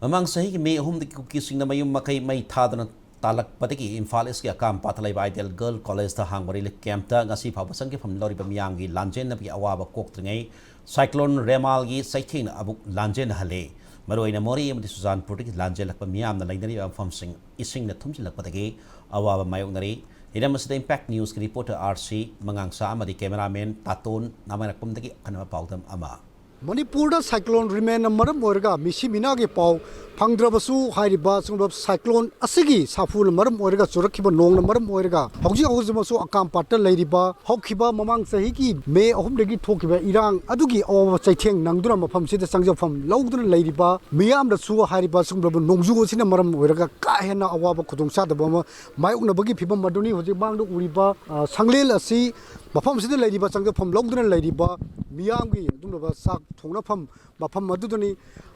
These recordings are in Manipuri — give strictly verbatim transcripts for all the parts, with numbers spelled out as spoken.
ꯃꯃꯥꯡ ꯆꯍꯤꯒꯤ ꯃꯦ ꯑꯍꯨꯝꯗꯒꯤ ꯀꯨꯀꯤꯁꯤꯡꯅ ꯃꯌꯨꯝ ꯃꯀꯩ ꯃꯩ ꯊꯥꯗꯨꯅ ꯇꯥꯜꯂꯛꯄꯗꯒꯤ ꯏꯝꯐꯥꯜ ꯏꯁꯀꯤ ꯑꯀꯥꯝꯄꯥꯠꯇ ꯂꯩꯕ ꯑꯥꯏꯗꯤꯌꯦꯜ ꯒꯔꯜ ꯀꯣꯂꯦꯖꯇ ꯍꯥꯡꯕ ꯔꯤꯂꯤꯐ ꯀꯦꯝꯞꯇ ꯉꯁꯤ ꯐꯥꯎꯕ ꯆꯪꯖꯐꯝ ꯂꯧꯔꯤꯕ ꯃꯤꯌꯥꯝꯒꯤ ꯂꯥꯟꯖꯦꯟꯅꯕꯒꯤ ꯑꯋꯥꯕ ꯀꯣꯛꯇ꯭ꯔꯤꯉꯩ ꯁꯥꯏꯀ꯭ꯂꯣꯟ ꯔꯦꯃꯥꯜꯒꯤ ꯆꯩꯊꯦꯡꯅ ꯑꯃꯨꯛ ꯂꯥꯟꯖꯦꯟꯅꯍꯜꯂꯤ꯫ ꯃꯔꯨꯑꯣꯏꯅ ꯃꯣꯔꯦ ꯑꯃꯗꯤ ꯆꯨꯔꯆꯥꯟꯄꯨꯔꯗꯒꯤ ꯂꯥꯟꯖꯦꯜꯂꯛꯄ ꯃꯤꯌꯥꯝꯅ ꯂꯩꯅꯔꯤꯕ ꯃꯐꯝꯁꯤꯡ ꯏꯁꯤꯡꯅ ꯊꯨꯝꯖꯤꯜꯂꯛꯄꯗꯒꯤ ꯑꯋꯥꯕ ꯃꯥꯌꯣꯛꯅꯔꯤ꯫ ꯍꯤꯔꯝ ꯑꯁꯤꯗ ꯏꯝꯄꯦꯛ ꯅ꯭ꯌꯨꯁꯀꯤ ꯔꯤꯄꯣꯔꯇꯔ ꯑꯥꯔ ꯁꯤ ꯃꯉꯥꯡꯁꯥ ꯑꯃꯗꯤ ꯀꯦꯃꯦꯔꯥꯃꯦꯟ ꯇꯥꯇꯣꯟ ꯅꯥꯃꯥꯏꯔꯛꯄꯝꯗꯒꯤ ꯑꯈꯟꯅꯕ ꯄꯥꯎꯗꯝ ꯑꯃ꯫ ꯃꯅꯤꯄꯨꯔꯗ ꯁꯥꯏꯀ꯭ꯂꯣꯟ ꯔꯤꯃꯦꯟꯅ ꯃꯔꯝ ꯑꯣꯏꯔꯒ ꯃꯤꯁꯤ ꯃꯤꯅꯥꯒꯤ ꯄꯥꯎ ꯐꯪꯗ꯭ꯔꯕꯁꯨ, ꯍꯥꯏꯔꯤꯕ ꯁꯤꯒꯨꯝꯕ ꯁꯥꯏꯀ꯭ꯂꯣꯟ ꯑꯁꯤꯒꯤ ꯁꯥꯐꯨꯅ ꯃꯔꯝ ꯑꯣꯏꯔꯒ, ꯆꯨꯔꯛꯈꯤꯕ ꯅꯣꯡꯅ ꯃꯔꯝ ꯑꯣꯏꯔꯒ ꯍꯧꯖꯤꯛ ꯍꯧꯖꯤꯛꯃꯛꯁꯨ ꯑꯀꯥꯝꯄꯥꯠꯇ ꯂꯩꯔꯤꯕ, ꯍꯧꯈꯤꯕ ꯃꯃꯥꯡ ꯆꯍꯤꯒꯤ ꯃꯦ ꯑꯍꯨꯝꯗꯒꯤ ꯊꯣꯛꯈꯤꯕ ꯏꯔꯥꯡ ꯑꯗꯨꯒꯤ ꯑꯋꯥꯕ ꯆꯩꯊꯦꯡ ꯅꯪꯗꯨꯅ ꯃꯐꯝꯁꯤꯗ ꯆꯪꯖꯐꯝ ꯂꯧꯗꯨꯅ ꯂꯩꯔꯤꯕ ꯃꯤꯌꯥꯝꯗꯁꯨ ꯍꯥꯏꯔꯤꯕ ꯁꯤꯒꯨꯝꯂꯕ ꯅꯣꯡꯖꯨ ꯑꯁꯤꯅ ꯃꯔꯝ ꯑꯣꯏꯔꯒ ꯀꯥ ꯍꯦꯟꯅ ꯑꯋꯥꯕ ꯈꯨꯗꯣꯡꯆꯥꯗꯕ ꯑꯃ ꯃꯥꯌꯣꯛꯅꯕꯒꯤ ꯐꯤꯕꯝ ꯑꯗꯨꯅꯤ ꯍꯧꯖꯤꯛ ꯃꯥꯡꯗ ꯎꯔꯤꯕ, ꯑ, ꯁꯪꯂꯦꯟ ꯑꯁꯤ ꯃꯐꯝꯁꯤꯗ ꯂꯩꯔꯤꯕ ꯆꯪꯖꯐꯝ ꯂꯧꯗꯨꯅ ꯂꯩꯔꯤꯕ ꯃꯤꯌꯥꯝꯒꯤ ꯑꯗꯨꯒꯨꯝꯂꯕ ꯆꯥꯛ ꯊꯣꯡꯅꯐꯝ ꯃꯐꯝ ꯑꯗꯨꯗꯅꯤ꯫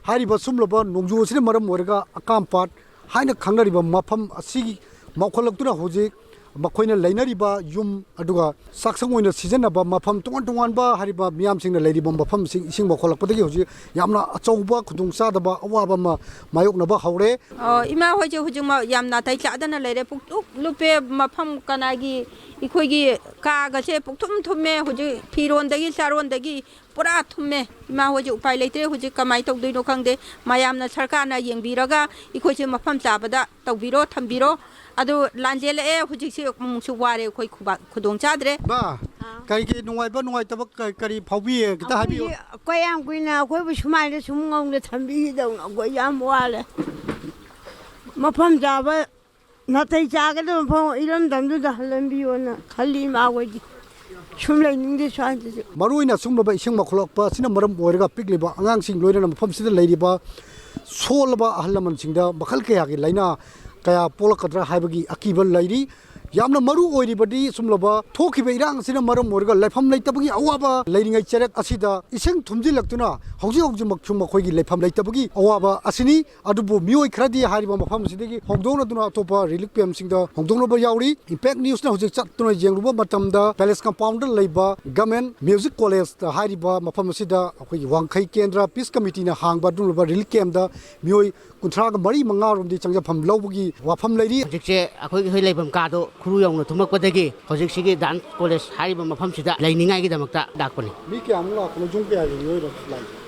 ꯍꯥꯏꯔꯤꯕ ꯁꯨꯝꯂꯕ ꯅꯣꯡꯖꯨ ꯑꯁꯤꯅ ꯃꯔꯝ ꯑꯣꯏꯔꯒ ꯑꯀꯥꯝꯄꯥꯠ ꯍꯥꯏꯅ ꯈꯪꯅꯔꯤꯕ ꯃꯐꯝ ꯑꯁꯤ ꯃꯧꯈꯠꯂꯛꯇꯨꯅ ꯍꯧꯖꯤꯛ ꯃꯈꯣꯏꯅ ꯂꯩꯅꯔꯤꯕ ꯌꯨꯝ, ꯑꯗꯨꯒ ꯆꯥꯛꯁꯪ ꯑꯣꯏꯅ ꯁꯤꯖꯤꯟꯅꯕ ꯃꯐꯝ ꯇꯣꯉꯥꯟ ꯇꯣꯉꯥꯟꯕ ꯍꯥꯏꯔꯤꯕ ꯃꯤꯌꯥꯝꯁꯤꯡꯅ ꯂꯩꯔꯤꯕ ꯃꯐꯝꯁꯤꯡ ꯏꯁꯤꯡ ꯃꯧꯈꯠꯂꯛꯄꯗꯒꯤ ꯍꯧꯖꯤꯛ ꯌꯥꯝꯅ ꯑꯆꯧꯕ ꯈꯨꯗꯣꯡꯆꯥꯗꯕ ꯑꯋꯥꯕ ꯑꯃ ꯃꯥꯌꯣꯛꯅꯕ ꯍꯧꯔꯦ꯫ ꯑꯣ, ꯏꯃꯥ ꯍꯣꯏꯁꯦ ꯍꯧꯖꯤꯛꯃꯛ ꯌꯥꯝ ꯅꯥꯇꯩ ꯆꯥꯗꯅ ꯂꯩꯔꯦ, ꯄꯨꯡꯂꯨꯞ ꯂꯨꯞꯄꯦ꯫ ꯃꯐꯝ ꯀꯅꯥꯒꯤ ꯑꯩꯈꯣꯏꯒꯤ ꯀꯥꯒꯁꯦ ꯄꯨꯡꯊꯨꯝ ꯊꯨꯝꯃꯦ꯫ ꯍꯧꯖꯤꯛ ꯐꯤꯔꯣꯟꯗꯒꯤ ꯆꯥꯔꯣꯟꯗꯒꯤ ꯄꯨꯔꯥ ꯊꯨꯝꯃꯦ꯫ ꯏꯃꯥ ꯍꯣꯏꯁꯦ ꯎꯄꯥꯏ ꯂꯩꯇ꯭ꯔꯦ꯫ ꯍꯧꯖꯤꯛ ꯀꯃꯥꯏꯅ ꯇꯧꯗꯣꯏꯅꯣ ꯈꯪꯗꯦ꯫ ꯃꯌꯥꯝꯅ, ꯁꯔꯀꯥꯔꯅ ꯌꯦꯡꯕꯤꯔꯒ ꯑꯩꯈꯣꯏꯁꯦ ꯃꯐꯝ ꯆꯥꯕꯗ ꯇꯧꯕꯤꯔꯣ, ꯊꯝꯕꯤꯔꯣ꯫ ꯑꯗꯨ ꯂꯥꯟꯖꯦꯜꯂꯛꯑꯦ, ꯍꯧꯖꯤꯛꯁꯦ ꯑꯃꯨꯛꯁꯨ ꯋꯥꯔꯦ ꯑꯩꯈꯣꯏ ꯈꯨꯕꯥꯛ-, ꯈꯨꯗꯣꯡ ꯆꯥꯗ꯭ꯔꯦ꯫ ꯃꯥ, ꯑꯥ꯫ ꯀꯔꯤꯒꯤ ꯅꯨꯡꯉꯥꯏꯕ ꯅꯨꯡꯉꯥꯏꯇꯕ ꯀ-, ꯀꯔꯤ ꯐꯥꯎꯕꯤꯌꯦ? ꯈꯤꯇ ꯍꯥꯏꯕꯤꯌꯨ꯫ ꯑꯩꯈꯣꯏꯁꯦ ꯀꯌꯥꯝ ꯀꯨꯏꯅ ꯑꯩꯈꯣꯏꯕꯨ ꯁꯨꯃꯥꯏꯅ ꯁꯨꯝ ꯉꯧꯅ ꯊꯝꯕꯤꯈꯤꯗꯧꯅꯣ? ꯑꯩꯈꯣꯏ ꯌꯥꯝ ꯋꯥꯔꯦ꯫ ꯃꯐꯝ ꯆꯥꯕ ꯅꯥꯇꯩ ꯆꯥꯒꯗꯕ ꯃꯐꯝ ꯏꯔꯝꯗꯝꯗꯨꯗ ꯍꯜꯍꯟꯕꯤꯌꯣꯅ ꯈꯜꯂꯤ ꯏꯃꯥ ꯍꯣꯏꯗꯤ꯫ ꯁꯨꯝ ꯂꯩꯅꯤꯡꯗꯦ ꯁ꯭ꯋꯥꯏꯗꯁꯨ꯫ ꯃꯔꯨꯑꯣꯏꯅ ꯁꯨꯝꯂꯕ ꯏꯁꯤꯡ ꯃꯧꯈꯠꯂꯛꯄ ꯑꯁꯤꯅ ꯃꯔꯝ ꯑꯣꯏꯔꯒ ꯄꯤꯛꯂꯤꯕ ꯑꯉꯥꯡꯁꯤꯡ ꯂꯣꯏꯅꯅ ꯃꯐꯝꯁꯤꯗ ꯂꯩꯔꯤꯕ ꯁꯣꯜꯂꯕ ꯑꯍꯜ ꯂꯃꯟꯁꯤꯡꯗ ꯃꯈꯜ ꯀꯌꯥꯒꯤ ꯂꯥꯏꯅꯥ ꯀꯌꯥ ꯄꯣꯛꯂꯛꯀꯗ꯭ꯔꯥ ꯍꯥꯏꯕꯒꯤ ꯑꯀꯤꯕ ꯂꯩꯔꯤ꯫ ꯌꯥꯝꯅ ꯃꯔꯨ ꯑꯣꯏꯔꯤꯕꯗꯤ ꯁꯨꯝꯂꯕ ꯊꯣꯛꯈꯤꯕ ꯏꯔꯥꯡ ꯑꯁꯤꯅ ꯃꯔꯝ ꯑꯣꯏꯔꯒ ꯂꯩꯐꯝ ꯂꯩꯇꯕꯒꯤ ꯑꯋꯥꯕ ꯂꯩꯔꯤꯉꯩ ꯆꯩꯔꯛ ꯑꯁꯤꯗ ꯏꯁꯤꯡ ꯊꯨꯝꯖꯤꯜꯂꯛꯇꯨꯅ ꯍꯧꯖꯤꯛ ꯍꯧꯖꯤꯛꯃꯛꯁꯨ ꯃꯈꯣꯏꯒꯤ ꯂꯩꯐꯝ ꯂꯩꯇꯕꯒꯤ ꯑꯋꯥꯕ ꯑꯁꯤꯅꯤ꯫ ꯑꯗꯨꯕꯨ ꯃꯤꯑꯣꯏ ꯈꯔꯗꯤ ꯍꯥꯏꯔꯤꯕ ꯃꯐꯝ ꯑꯁꯤꯗꯒꯤ ꯍꯣꯡꯗꯣꯛꯅꯗꯨꯅ ꯑꯇꯣꯞꯄ relief campꯁꯤꯡꯗ ꯍꯣꯡꯗꯣꯛꯅꯕ ꯌꯥꯎꯔꯤ꯫ Impact Newsꯅ ꯍꯧꯖꯤꯛ ꯆꯠꯇꯨꯅ ꯌꯦꯡꯂꯨꯕ ꯃꯇꯝꯗ Palace Compoundꯗ ꯂꯩꯕ Government Music College ꯍꯥꯏꯔꯤꯕ ꯃꯐꯝ ꯑꯁꯤꯗ ꯑꯩꯈꯣꯏꯒꯤ ꯋꯥꯡꯈꯩ ꯀꯦꯟꯗ꯭ꯔ Peace Committeeꯅ ꯍꯥꯡꯕ ꯑꯗꯨꯒꯨꯝꯂꯕ relief campꯇ ꯃꯤꯑꯣꯏ ꯀꯨꯟꯊ꯭ꯔꯥꯒ ꯃꯔꯤ ꯃꯉꯥꯔꯣꯝꯗꯤ ꯆꯪꯖꯐꯝ ꯂꯧꯕꯒꯤ ꯋꯥꯐꯝ ꯂꯩꯔꯤ꯫ ꯍꯧꯖꯤꯛꯁꯦ ꯑꯩꯈꯣꯏꯒꯤ ꯑꯩꯈꯣꯏ ꯂꯩꯐꯝ ꯀꯥꯗꯣ ꯈꯨꯔꯨ ꯌꯧꯅ ꯊꯨꯝꯃꯛꯄꯗꯒꯤ ꯍꯧꯖꯤꯛꯁꯤꯒꯤ dance college ꯍꯥꯏꯔꯤꯕ ꯃꯐꯝꯁꯤꯗ ꯂꯩꯅꯤꯡꯉꯥꯏꯒꯤꯗꯃꯛꯇ ꯂꯥꯛꯄꯅꯤ꯫ ꯃꯤ ꯀꯌꯥꯃꯨꯛ ꯂꯥꯛꯄꯅꯣ? ꯌꯨꯝ ꯀꯌꯥꯒꯤ ꯃꯤꯑꯣꯏꯅꯣ ꯂꯥꯛꯏꯁꯦ?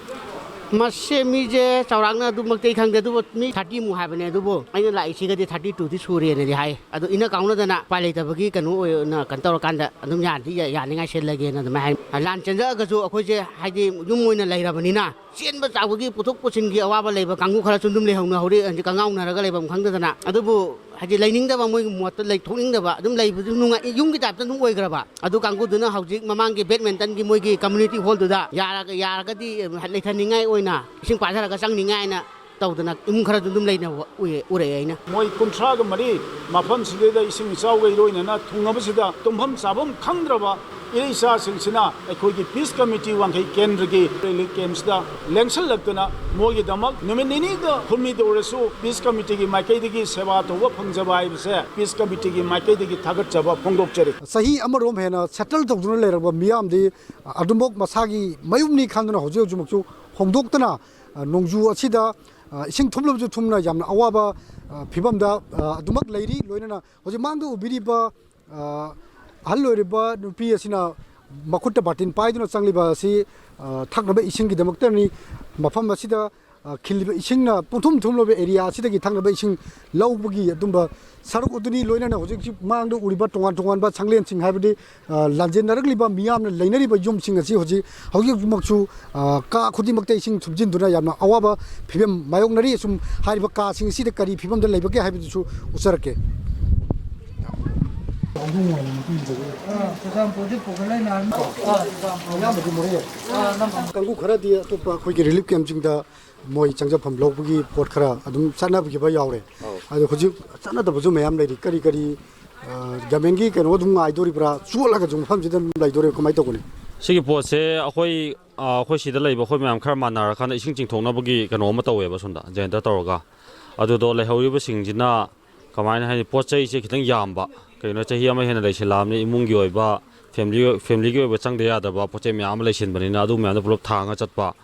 ꯃꯁꯦ ꯃꯤꯁꯦ ꯆꯥꯎꯔꯥꯛꯅ ꯑꯗꯨꯃꯛꯇꯤ ꯑꯩ ꯈꯪꯗꯦ, ꯑꯗꯨꯕꯨ ꯃꯤ thirty ꯃꯨꯛ ꯍꯥꯏꯕꯅꯦ꯫ ꯑꯗꯨꯕꯨ ꯑꯩꯅ ꯂꯥꯛꯏꯁꯤꯒꯗꯤ thirty twoꯗꯤ ꯁꯨꯔꯦꯅꯗꯤ ꯍꯥꯏ꯫ ꯑꯗꯣ ꯏꯟꯅ ꯀꯥꯎꯅꯗꯅ ꯎꯄꯥꯏ ꯂꯩꯇꯕꯒꯤ ꯀꯩꯅꯣ ꯑꯣꯏꯅ ꯀꯩꯅꯣ ꯇꯧꯔꯀꯥꯟꯗ ꯑꯗꯨꯝ ꯌꯥꯅꯤ, ꯌꯥꯅꯤꯡꯉꯥꯏ ꯁꯤꯜꯂꯒꯦꯅ ꯑꯗꯨꯃꯥꯏꯅ ꯍꯥꯏ꯫ ꯂꯥꯟ ꯆꯦꯟꯖꯔꯒꯁꯨ ꯑꯩꯈꯣꯏꯁꯦ ꯍꯥꯏꯗꯤ ꯌꯨꯝ ꯑꯣꯏꯅ ꯂꯩꯔꯕꯅꯤꯅ ꯆꯦꯟꯕ ꯆꯥꯎꯕꯒꯤ ꯄꯨꯊꯣꯛ ꯄꯨꯁꯤꯟꯒꯤ ꯑꯋꯥꯕ ꯂꯩꯕ ꯀꯥꯡꯕꯨ ꯈꯔꯁꯨ ꯑꯗꯨꯝ ꯂꯩꯍꯧꯅꯍꯧꯔꯤ, ꯍꯧꯖꯤꯛ ꯀꯉꯥꯎꯅꯔꯒ ꯂꯩꯐꯝ ꯈꯪꯗꯗꯅ꯫ ꯑꯗꯨꯕꯨ ꯍꯥꯏꯗꯤ ꯂꯩꯅꯤꯡꯗꯕ, ꯃꯣꯏꯒꯤ ꯃꯣꯠꯇ ꯂꯩꯊꯣꯛꯅꯤꯡꯗꯕ, ꯑꯗꯨꯝ ꯂꯩꯕꯗꯨ ꯅꯨꯡꯉꯥꯏ, ꯌꯨꯝꯒꯤ typeꯇ ꯑꯗꯨꯝ ꯑꯣꯏꯈ꯭ꯔꯕ꯫ ꯑꯗꯨ ꯀꯥꯡꯕꯨꯗꯨꯅ ꯍꯧꯖꯤꯛ ꯃꯃꯥꯡꯒꯤ badmintonꯒꯤ ꯃꯣꯏꯒꯤ community hallꯗꯨꯗ ꯌꯥꯔꯒ, ꯌꯥꯔꯒꯗꯤ ꯂꯩꯊꯅꯤꯡꯉꯥꯏ ꯑꯣꯏꯅ ꯏꯁꯤꯡ ꯄꯥꯊꯔꯒ ꯆꯪꯅꯤꯡꯉꯥꯏ ꯍꯥꯏꯅ ꯇꯧꯗꯅ ꯏꯃꯨꯡ ꯈꯔꯁꯨ ꯑꯗꯨꯝ ꯂꯩꯅꯕ ꯎꯏꯌꯦ, ꯎꯔꯛꯑꯦ ꯑꯩꯅ꯫ ꯃꯣꯏ ꯀꯨꯟꯊ꯭ꯔꯥꯒ ꯃꯔꯤ ꯃꯐꯝꯁꯤꯗꯩꯗ ꯏꯁꯤꯡ ꯏꯆꯥꯎꯒ ꯏꯔꯣꯏꯅꯅ ꯊꯨꯡꯉꯕꯁꯤꯗ ꯇꯨꯝꯐꯝ ꯆꯥꯐꯝ ꯈꯪꯗ꯭ꯔꯕ ꯏꯔꯩꯆꯥꯁꯤꯡꯁꯤꯅ ꯑꯩꯈꯣꯏꯒꯤ Peace Committee ꯋꯥꯡꯈꯩ ꯀꯦꯟꯗ꯭ꯔꯒꯤ relief campꯁꯤꯗ ꯂꯦꯡꯁꯜꯂꯛꯇꯅ ꯃꯣꯏꯒꯤꯗꯃꯛ ꯅꯨꯃꯤꯠ ꯅꯤꯅꯤꯗ ꯍꯨꯝꯅꯤꯗ ꯑꯣꯏꯔꯁꯨ Peace Committeeꯒꯤ ꯃꯥꯏꯀꯩꯗꯒꯤ ꯁꯦꯕꯥ ꯇꯧꯕ ꯐꯪꯖꯕ ꯍꯥꯏꯕꯁꯦ Peace Committeeꯒꯤ ꯃꯥꯏꯀꯩꯗꯒꯤ ꯊꯥꯒꯠꯆꯕ ꯐꯣꯡꯗꯣꯛꯆꯔꯤ꯫ ꯆꯍꯤ ꯑꯃꯔꯣꯝ ꯍꯦꯟꯅ settle ꯇꯧꯗꯨꯅ ꯂꯩꯔꯕ ꯃꯤꯌꯥꯝꯗꯤ ꯑꯗꯨꯃꯛ ꯃꯁꯥꯒꯤ ꯃꯌꯨꯝꯅꯤ ꯈꯟꯗꯨꯅ ꯍꯧꯖꯤꯛ ꯍꯧꯖꯤꯛꯃꯛꯁꯨ ꯍꯣꯡꯗꯣꯛꯇꯅ, ꯑ, ꯅꯣꯡꯖꯨ ꯑꯁꯤꯗ, ꯑ, ꯏꯁꯤꯡ ꯊꯨꯝꯂꯕꯁꯨ ꯊꯨꯝꯅ ꯌꯥꯝꯅ ꯑꯋꯥꯕ, ꯑ, ꯐꯤꯕꯝꯗ, ꯑ, ꯑꯗꯨꯃꯛ ꯂꯩꯔꯤ꯫ ꯂꯣꯏꯅꯅ ꯍꯧꯖꯤꯛ ꯃꯥꯡꯗ ꯎꯕꯤꯔꯤꯕ, ꯑ, ꯑꯍꯜ ꯑꯣꯏꯔꯤꯕ ꯅꯨꯄꯤ ꯑꯁꯤꯅ ꯃꯈꯨꯠꯇ ꯕꯥꯔꯇꯤꯟ ꯄꯥꯏꯗꯨꯅ ꯆꯪꯂꯤꯕ ꯑꯁꯤ, ꯑ, ꯊꯛꯅꯕ ꯏꯁꯤꯡꯒꯤꯗꯃꯛꯇꯅꯤ꯫ ꯃꯐꯝ ꯑꯁꯤꯗ, ꯑ, ꯈꯤꯜꯂꯤꯕ ꯏꯁꯤꯡꯅ ꯄꯨꯡꯊꯨꯝ ꯊꯨꯝꯂꯕ area ꯑꯁꯤꯗꯒꯤ ꯊꯛꯅꯕ ꯏꯁꯤꯡ ꯂꯧꯕꯒꯤ ꯑꯗꯨꯝꯕ ꯁꯔꯨꯛ ꯑꯗꯨꯅꯤ꯫ ꯂꯣꯏꯅꯅ ꯍꯧꯖꯤꯛ ꯍꯧꯖꯤꯛ ꯃꯥꯡꯗ ꯎꯔꯤꯕ ꯇꯣꯉꯥꯟ ꯇꯣꯉꯥꯟꯕ ꯁꯪꯂꯦꯟꯁꯤꯡ, ꯍꯥꯏꯕꯗꯤ, ꯑ, ꯂꯥꯟꯖꯦꯟꯅꯔꯛꯂꯤꯕ ꯃꯤꯌꯥꯝꯅ ꯂꯩꯅꯔꯤꯕ ꯌꯨꯝꯁꯤꯡ ꯑꯁꯤ ꯍꯧꯖꯤꯛ ꯍꯧꯖꯤꯛꯃꯛꯁꯨ, ꯑ, ꯀꯥ ꯈꯨꯗꯤꯡꯃꯛꯇ ꯏꯁꯤꯡ ꯊꯨꯝꯖꯤꯟꯗꯨꯅ ꯌꯥꯝꯅ ꯑꯋꯥꯕ ꯐꯤꯕꯝ ꯃꯥꯌꯣꯛꯅꯔꯤ꯫ ꯑꯁꯨꯝ ꯍꯥꯏꯔꯤꯕ ꯀꯥꯁꯤꯡ ꯑꯁꯤꯗ ꯀꯔꯤ ꯐꯤꯕꯝꯗ ꯂꯩꯕꯒꯦ ꯍꯥꯏꯕꯗꯨꯁꯨ ꯎꯠꯆꯔꯛꯀꯦ꯫ ꯑꯥ, ꯆꯨꯔꯆꯥꯟꯄꯨꯔꯗꯤ ꯄꯨꯈꯠꯂꯦ ꯅꯍꯥꯟ꯫ ꯑꯥ, ꯆꯨꯔꯆꯥꯟꯄꯨꯔ꯫ ꯑꯌꯥꯝꯕꯗꯤ ꯃꯣꯔꯦ꯫ ꯑꯥ, ꯅꯝꯕꯣꯜ꯫ ꯀꯥꯡꯕꯨ ꯈꯔꯗꯤ ꯑꯇꯣꯞꯄ ꯑꯩꯈꯣꯏꯒꯤ relief campꯁꯤꯡꯗ ꯃꯣꯏ ꯆꯪꯖꯐꯝ ꯂꯧꯕꯒꯤ ꯄꯣꯠ ꯈꯔ ꯑꯗꯨꯝ ꯆꯠꯅꯈꯤꯕ ꯌꯥꯎꯔꯦ꯫ ꯑꯧ꯫ ꯑꯗꯣ ꯍꯧꯖꯤꯛ ꯆꯠꯅꯗꯕꯁꯨ ꯃꯌꯥꯝ ꯂꯩꯔꯤ꯫ ꯀꯔꯤ ꯀꯔꯤ ꯒꯃꯦꯟꯒꯤ ꯀꯩꯅꯣ ꯑꯗꯨꯝ ꯉꯥꯏꯗꯣꯔꯤꯕ꯭ꯔꯥ? ꯆꯣꯠꯂꯒꯁꯨ ꯃꯐꯝꯁꯤꯗ ꯑꯗꯨꯝ ꯂꯩꯗꯣꯔꯤꯕ꯭ꯔꯥ? ꯀꯃꯥꯏꯅ ꯇꯧꯒꯅꯤ? ꯁꯤꯒꯤ ꯄꯣꯠꯁꯦ ꯑꯩꯈꯣꯏ ꯑꯩꯈꯣꯏ ꯁꯤꯗ ꯂꯩꯕ ꯑꯩꯈꯣꯏ ꯃꯌꯥꯝ ꯈꯔ ꯃꯥꯟꯅꯔꯀꯥꯟꯗ ꯏꯁꯤꯡ ꯆꯤꯡꯊꯣꯛꯅꯕꯒꯤ ꯀꯩꯅꯣ ꯑꯃ ꯇꯧꯋꯦꯕ, ꯁꯣꯝꯗ ꯖꯦꯟꯗ ꯇꯧꯔꯒ꯫ ꯑꯗꯨꯗꯣ ꯂꯩꯍꯧꯔꯤꯕꯁꯤꯡꯁꯤꯅ ꯀꯃꯥꯏꯅ ꯍꯥꯏꯅꯤ, ꯄꯣꯠ ꯆꯩꯁꯦ ꯈꯤꯇꯪ ꯌꯥꯝꯕ, ꯀꯩꯒꯤꯅꯣ, ꯆꯍꯤ ꯑꯃ ꯍꯦꯟꯅ ꯂꯩꯁꯤꯜꯂꯛꯑꯕꯅꯤ, ꯏꯃꯨꯡꯒꯤ ꯑꯣꯏꯕ, ꯐꯦꯃꯤꯂꯤ ꯐꯦꯃꯤꯂꯤꯒꯤ ꯑꯣꯏꯕ ꯆꯪꯗ ꯌꯥꯗꯕ ꯄꯣꯠ ꯆꯩ ꯃꯌꯥꯝ ꯑꯃ ꯂꯩꯁꯤꯟꯕꯅꯤꯅ, ꯑꯗꯨ ꯃꯌꯥꯝꯗꯣ ꯄꯨꯂꯞ ꯊꯥꯡꯉ ꯆꯠꯄ꯫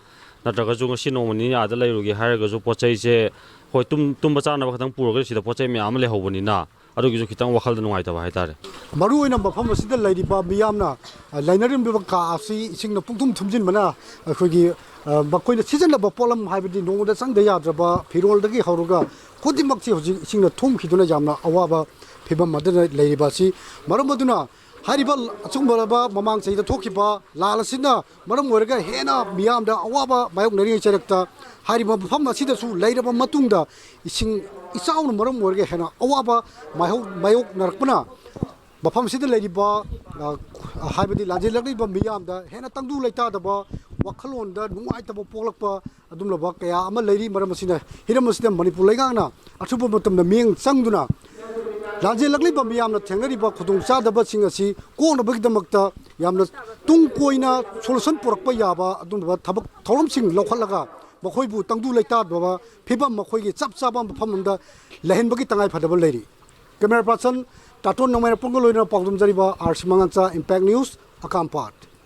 ꯅꯠꯇ꯭ꯔꯒꯁꯨ ꯉꯁꯤ ꯅꯣꯡꯃ ꯅꯤꯅꯤ ꯑꯥꯗ ꯂꯩꯔꯨꯒꯦ ꯍꯥꯏꯔꯒꯁꯨ ꯄꯣꯠ ꯆꯩꯁꯦ, ꯍꯣꯏ, ꯇꯨꯝ- ꯇꯨꯝꯕ ꯆꯥꯅꯕ ꯈꯛꯇꯪ ꯄꯨꯔꯒ ꯁꯤꯗ ꯄꯣꯠ ꯆꯩ ꯃꯌꯥꯝ ꯑꯃ ꯂꯩꯍꯧꯕꯅꯤꯅ, ꯑꯗꯨꯒꯤꯁꯨ ꯈꯤꯇꯪ ꯋꯥꯈꯜꯗ ꯅꯨꯡꯉꯥꯏꯇꯕ ꯍꯥꯏꯇꯥꯔꯦ꯫ ꯃꯔꯨꯑꯣꯏꯅ ꯃꯐꯝ ꯑꯁꯤꯗ ꯂꯩꯔꯤꯕ ꯃꯤꯌꯥꯝꯅ, ꯑ, ꯂꯩꯅꯔꯝꯂꯤꯕ ꯀꯥ ꯑꯁꯤ ꯏꯁꯤꯡꯅ ꯄꯨꯡꯊꯨꯝ ꯊꯨꯝꯖꯤꯟꯕꯅ ꯑꯩꯈꯣꯏꯒꯤ, ꯑ, ꯃꯈꯣꯏꯅ ꯁꯤꯖꯤꯟꯅꯕ ꯄꯣꯠꯂꯝ, ꯍꯥꯏꯕꯗꯤ ꯅꯣꯡꯃꯗ ꯆꯪꯗ ꯌꯥꯗ꯭ꯔꯕ ꯐꯤꯔꯣꯜꯗꯒꯤ ꯍꯧꯔꯒ ꯈꯨꯗꯤꯡꯃꯛꯁꯤ ꯍꯧꯖꯤꯛ ꯏꯁꯤꯡꯅ ꯊꯨꯝꯈꯤꯗꯨꯅ ꯌꯥꯝꯅ ꯑꯋꯥꯕ ꯐꯤꯕꯝ ꯑꯃꯗ ꯂꯩꯔꯤꯕ ꯑꯁꯤ꯫ ꯃꯔꯝ ꯑꯗꯨꯅ ꯍꯥꯏꯔꯤꯕ ꯑꯆꯨꯝꯕ ꯃꯃꯥꯡ ꯆꯍꯤꯗ ꯊꯣꯛꯈꯤꯕ ꯂꯥꯜ ꯑꯁꯤꯅ ꯃꯔꯝ ꯑꯣꯏꯔꯒ ꯍꯦꯟꯅ ꯃꯤꯌꯥꯝꯗ ꯑꯋꯥꯕ ꯃꯥꯌꯣꯛꯅꯔꯤꯉꯩ ꯆꯩꯔꯛꯇ, ꯍꯥꯏꯔꯤꯕ ꯃꯐꯝ ꯑꯁꯤꯗꯁꯨ ꯂꯩꯔꯕ ꯃꯇꯨꯡꯗ ꯏꯁꯤꯡ ꯏꯆꯥꯎꯅ ꯃꯔꯝ ꯑꯣꯏꯔꯒ ꯍꯦꯟꯅ ꯑꯋꯥꯕ ꯃꯥꯌꯣꯛ- ꯃꯥꯌꯣꯛꯅꯔꯛꯄꯅ ꯃꯐꯝ ꯑꯁꯤꯗ ꯂꯩꯔꯤꯕ, ꯑ, ꯍꯥꯏꯕꯗꯤ ꯂꯥꯟꯖꯦꯜꯂꯛꯂꯤꯕ ꯃꯤꯌꯥꯝꯗ ꯍꯦꯟꯅ ꯇꯪꯗꯨ ꯂꯩꯇꯥꯗꯕ, ꯋꯥꯈꯜꯂꯣꯟꯗ ꯅꯨꯡꯉꯥꯏꯇꯕ ꯄꯣꯛꯂꯛꯄ ꯑꯗꯨꯒꯨꯝꯂꯕ ꯀꯌꯥ ꯑꯃ ꯂꯩꯔꯤ꯫ ꯃꯔꯝ ꯑꯁꯤꯅ, ꯍꯤꯔꯝ ꯑꯁꯤꯗ ꯃꯅꯤꯄꯨꯔ ꯂꯩꯉꯥꯛꯅ ꯑꯊꯨꯕ ꯃꯇꯝꯗ ꯃꯤꯠꯌꯦꯡ ꯆꯪꯗꯨꯅ ꯂꯥꯟꯖꯦꯜꯂꯛꯂꯤꯕ ꯃꯤꯌꯥꯝꯅ ꯊꯦꯡꯅꯔꯤꯕ ꯈꯨꯗꯣꯡꯆꯥꯗꯕꯁꯤꯡ ꯑꯁꯤ ꯀꯣꯛꯅꯕꯒꯤꯗꯃꯛꯇ ꯌꯥꯝꯅ ꯇꯨꯡ ꯀꯣꯏꯅ ꯁꯣꯂꯨꯁꯟ ꯄꯨꯔꯛꯄ ꯌꯥꯕ ꯑꯗꯨꯒꯨꯝꯂꯕ ꯊꯕꯛ ꯊꯧꯔꯝꯁꯤꯡ ꯂꯧꯈꯠꯂꯒ ꯃꯈꯣꯏꯕꯨ ꯇꯪꯗꯨ ꯂꯩꯇꯥꯗꯕ ꯐꯤꯕꯝ, ꯃꯈꯣꯏꯒꯤ ꯆꯞ ꯆꯥꯕ ꯃꯐꯝ ꯑꯃꯗ ꯂꯩꯍꯟꯕꯒꯤ ꯇꯉꯥꯏ ꯐꯗꯕ ꯂꯩꯔꯤ꯫ Camera person ꯇꯥꯇꯣꯟ ꯅꯣꯡꯃꯥꯏꯔꯥꯛꯄꯝꯒ ꯂꯣꯏꯅꯅ ꯄꯥꯎꯗꯝꯖꯔꯤꯕ ꯑꯥꯔ ꯁꯤ ꯃꯉꯥꯡꯆꯥ, Impact News, ꯑꯀꯥꯝꯄꯥꯠ꯫